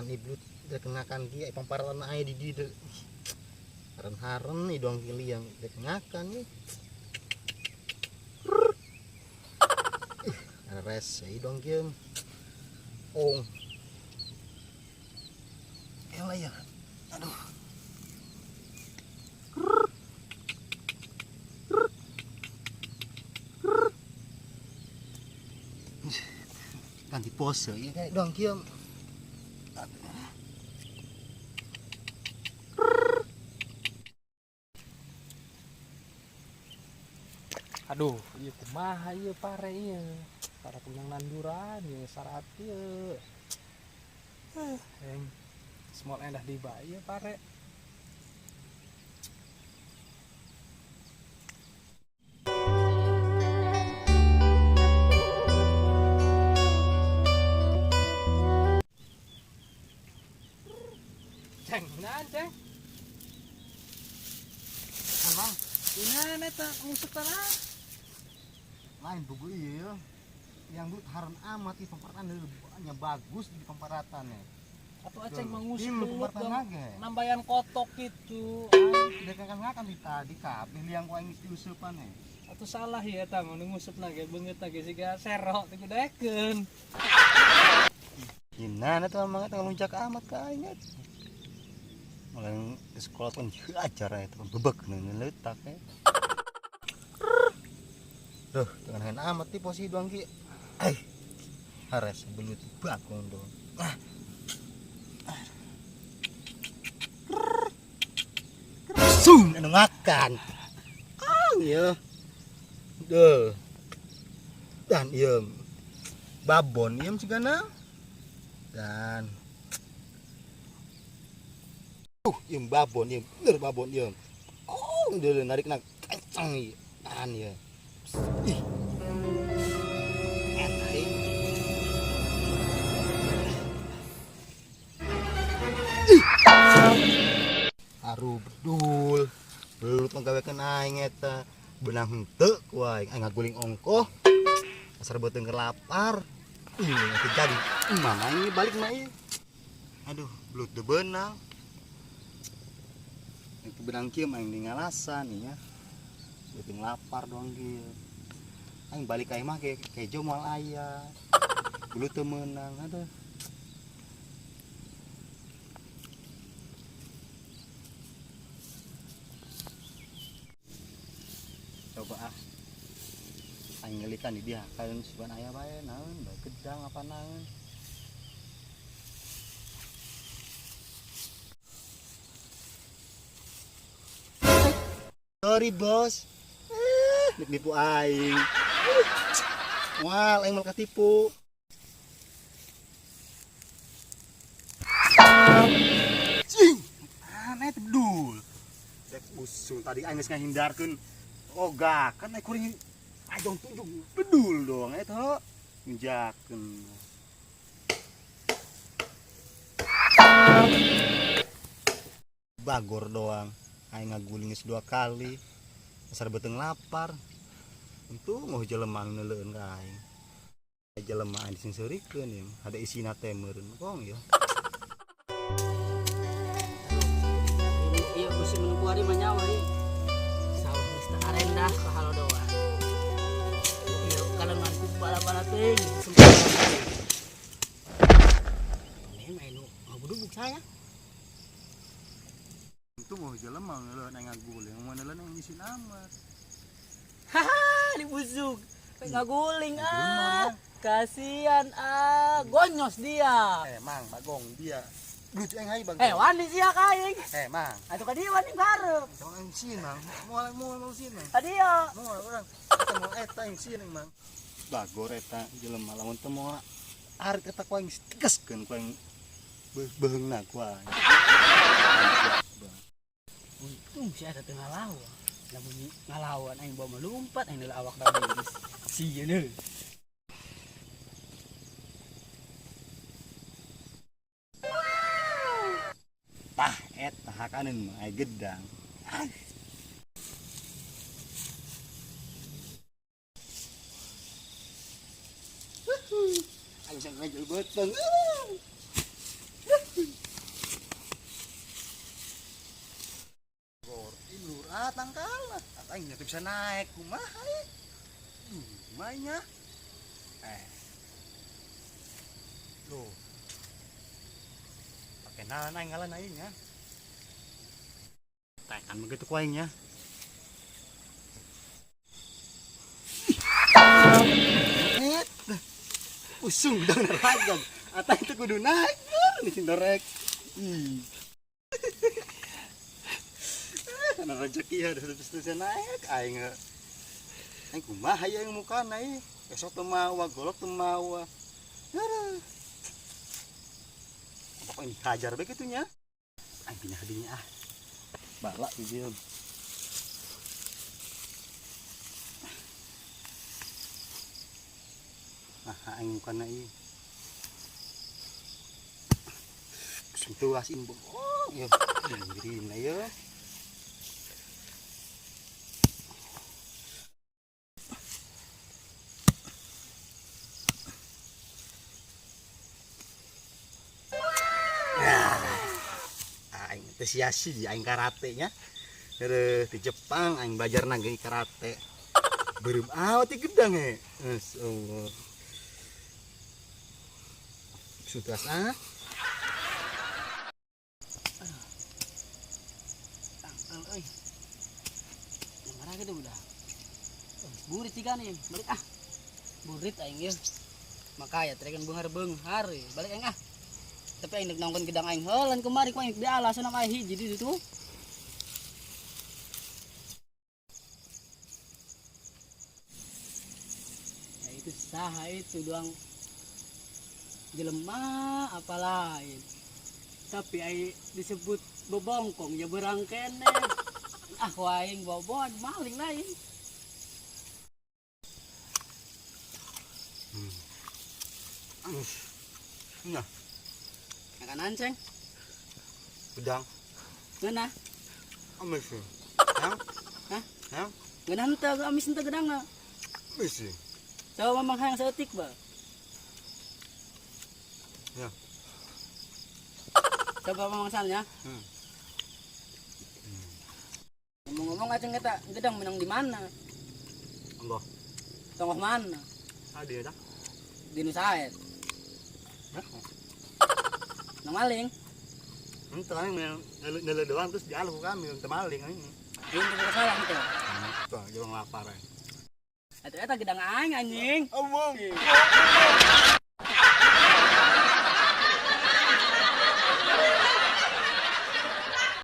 Dan ieu belut rek ngakan kieu pamparatan aya di dieu. Haren-haren ieu doang liang rek ngakan ieu. Rese ieu doang kieu. Ong. Elah ya. Aduh. Ganti pose ya kayak doang kieu. Aduh, ieu kumaha ieu pare ieu. Para kemenang nanduran ieu sarat ieu. Heng small endah di bae ieu pare. Ceng, naon ceng? Emang Kunaon eta ngusuk tanah? Lain buku iya yang belut haran amat di pemparatan nya bagus di pemparatannya. Atau aceng mengusuk Iya, belut pemparatan dong. lagi. Nambayan kotok gitu. Tidak kan ngakan di tadi kabeh liang ku aing geus diuseupan ya. Atau salah ya eta mah nu nguseup na ge beungeut na ge siga serok teh kudaekeun. Gimana tuh emang eta ngeluncak amat ka aing eta. Malah di sekolah tuh ajar eta bebek letak ya. Duh, dengan amat nih posisi doang ki. Hares belut bagong dong. Ah. Sun anu ngakan. Ah, iya. Duh. Dan iya. Babon iya sigana. Dan iya babon iya, bener babon iya. Oh, dia narik nak kencang iya. Dan iya. Ih. Enak. Ih. Aruh bedul. Belut menggawekeun aing eta. Benang henteu ku aing, aing ngaguling ongkoh. Asar beuteung keur lapar. Ih, nanti jadi. Mana ini balik mah ieu. Aduh, belut teu beunang. Itu benang kieu mah aing di ngalasan ya. Beuteung lapar doang kieu. Aing balik ka imah ge kejo moal aya. Belut teu meunang, aduh. Coba ah. Aing ngelikan di dia kaeun sugan aya bae naon, bae gedang apa naon. Sorry bos. Nipu aing. Wah, aing malah ketipu. Cing, aneh bedul. Dek usung tadi aing geus ngahindarkeun. Oga, kan aing kuring ajong tunjung bedul doang eta. Ngejakeun. Bagor doang. Aing ngaguling geus 2 kali. Asar beuteung lapar. Untung mau jelema anu neuleun ka aing. Jelema anu disingseurikeun ieu, ada isina teh meureun kong ya. Iya musim nu kuari mah nyawa ieu. Sawah geus teu arendah ka halodoan. Ieu kalengan ku bala-bala teuing. Ini mah nu ngabudubuk saya. Untung mau jelema neuleun aing ngaguling, mun neuleun aing isin amat. Haha, dibusuk. Ngaguling ah. Kasihan ah, gonyos dia. Mang, bagong dia. Duit aing hai bagong. Wani sia ka aing. Mang. Atuh ka dieu wani barep. Jangan aing sieun, Mang. Moal moal moal sieun, Mang. Ka dieu. Moal urang. Eta moal eta aing sieun, Mang. Bagor eta jelema lamun teu moal arit eta ku aing tegaskeun ku aing beuheungna ku aing. Untung si eta teu ngalawan. Lamun ngalawan aing bawa melumpat aing heula awak da geus. Sieun heuh. Tah eta hakaneun mah aya gedang. Aing sang ngajul beuteung. Alah, aing teu bisa naik kumaha ieu? Kumaha nya? Loh. Pake naon aing ngalan aing nya? Taekan begitu ku aing nya. Usung dong neragam. Atau itu kudu naik nih sindorek. Ih. Karena rezeki ya terus naik aing. Aing kumaha ya yang mukana ieu. Esok teu mawa, golok teu mawa. Aduh. Apa ini hajar bae kitu nya? Aing pindah dinya ah. Balak di dieu. Ah, aing mukana ieu. Sentuh asin bohong ya. Dengerin ayo. Aing teh sia-sia aing karate nya. Di Jepang aing belajar nangge karate. Beureum awet ti gedang e. Masyaallah. Sudah ah. Tangkal euy. Marah gitu udah. Burit tiga nih, balik ah. Burit aing ieu. Makaya trekan beunghar-beunghar balik aing ah. Tapi aing deuk nongkon gedang aing heulan kemari ku aing dialasan aing hiji di ditu. Ya itu saha itu doang jelema apalain. Tapi aing disebut bebongkong ya berang kene. Ah aing bobon maling lain. Nah. Makanan ceng. Gedang. Ngeunah. Amis sih. Hah? Hah? Hah? Ngeunah henteu amis henteu gedangna. Amis sih. Coba mamang hayang saeutik ba. Ya. Coba mamang salnya. Ngomong-ngomong aceng eta gedang menang di mana? Enggak. Tonggoh mana? Adi eta. Di Nusaet. Hah? Nang maling. Henteu aing nele doang terus dialih ku kami teu maling aing. Aing teu salah henteu. Tuh, jelema lapar aing. Eta eta gedang aing anjing. Allah.